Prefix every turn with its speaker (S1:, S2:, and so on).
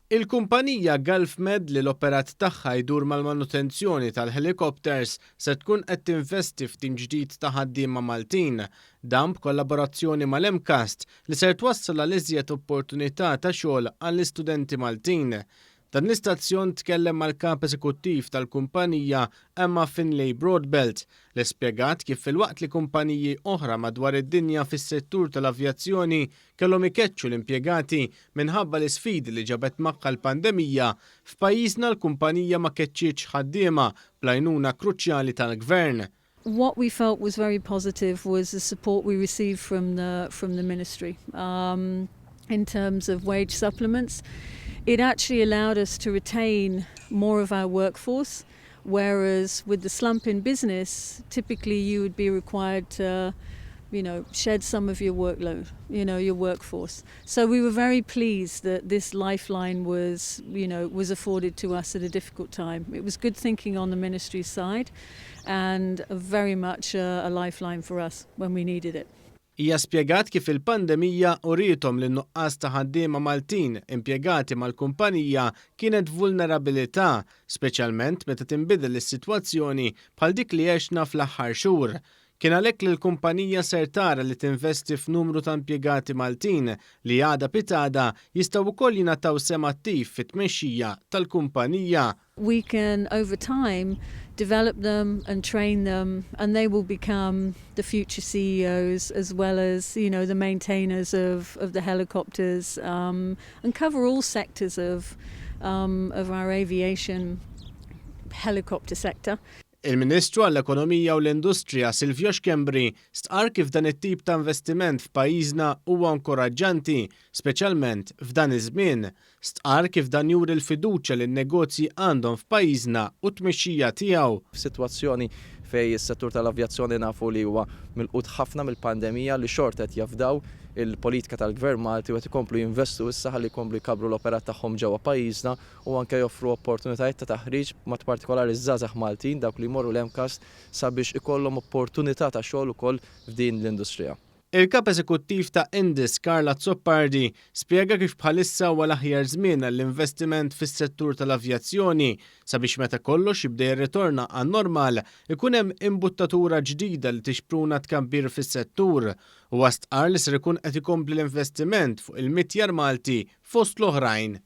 S1: Il-kumpanija GulfMed, li l-operat tagħha jdur mal-manutenzjoni tal-helicopters, se tkun qed tinvesti f'tim ġdid ta' ħaddiema Maltin. Dan b'kollaborazzjoni mal-MCAST, li ser twassal għal iżjed opportunità ta' xogħol għall-istudenti Maltin. Dan l-istazzjon tkellem mal-kap eżekuttiv tal-kumpanija, Emma Finlay Broadbelt, li spjegat kif filwaqt li kumpaniji oħra madwar id-dinja fis-settur tal-avjazzjoni kellhom ikeċċu l-impjegati minħabba l-isfidi li ġabet magħha l-pandemija, f'pajjiżna l-kumpanija ma keċċietx ħaddiema bl-għajnuna kruċjali tal-Gvern.
S2: What we felt was very positive was the support we received from the ministry in terms of wage supplements. It actually allowed us to retain more of our workforce, whereas with the slump in business, typically you would be required to shed some of your workload, your workforce. So we were very pleased that this lifeline was afforded to us at a difficult time. It was good thinking on the ministry side and very much a lifeline for us when we needed it.
S1: Hija spjegat kif il-pandemija uriethom li nuqqas ta' ħaddiema Maltin impjegati mal-kumpanija kienet vulnerabilità, speċjalment meta tinbidel is-sitwazzjoni bħal dik li għexna fl-aħħar xhur. Kien għalhekk li l-kumpanija ser tara li tinvesti f'numru ta' impjegati Maltin li għada pitgħada jistgħu wkoll jingħataw sehem attiv fit-tmexxija tal-kumpanija.
S2: We can, over time, develop them and train them, and they will become the future CEOs as well as the maintainers of the helicopters and cover all sectors of our aviation helicopter sector.
S1: Il-Ministru għall-Ekonomija u l-Industrija, Silvio Schembri, stqar kif dan it-tip ta' investiment f'pajjiżna huwa inkoraġġanti, speċjalment f'dan iż-żmien. Stqar kif dan juri l-fiduċja li n-negozji għandhom f'pajjiżna u t-tmexxija tiegħu.
S3: F'sitwazzjoni fejn is-settur tal-avjazzjoni nafu li huwa milqut ħafna mill-pandemija, li xorta qed jafdaw il-politika tal-Gvern Malti u qed ikomplu jinvestu issa ħalli jkomplu jkabru l-operat tagħhom ġewwa pajjiżna u anke joffru opportunitajiet ta' taħriġ, b'mod partikolari ż-żgħażagħ Maltin, dawk li jmorru l-MCAST, sabiex ikollhom opportunità ta' xogħol ukoll f'din l-industrija.
S1: Il-kap eżekuttiv ta' Indis, Karl Azzopardi, spjega kif bħalissa huwa l-aħjar żmien għall-investiment fis-settur tal-avjazzjoni sabiex meta kollox jibda jirritorna għan-normal ikun hemm imbuttatura ġdida li tixpruna tkabbir fis-settur, u stqar li ser ikun qed ikompli l-investiment fuq il-mitjar Malti fost l-oħrajn.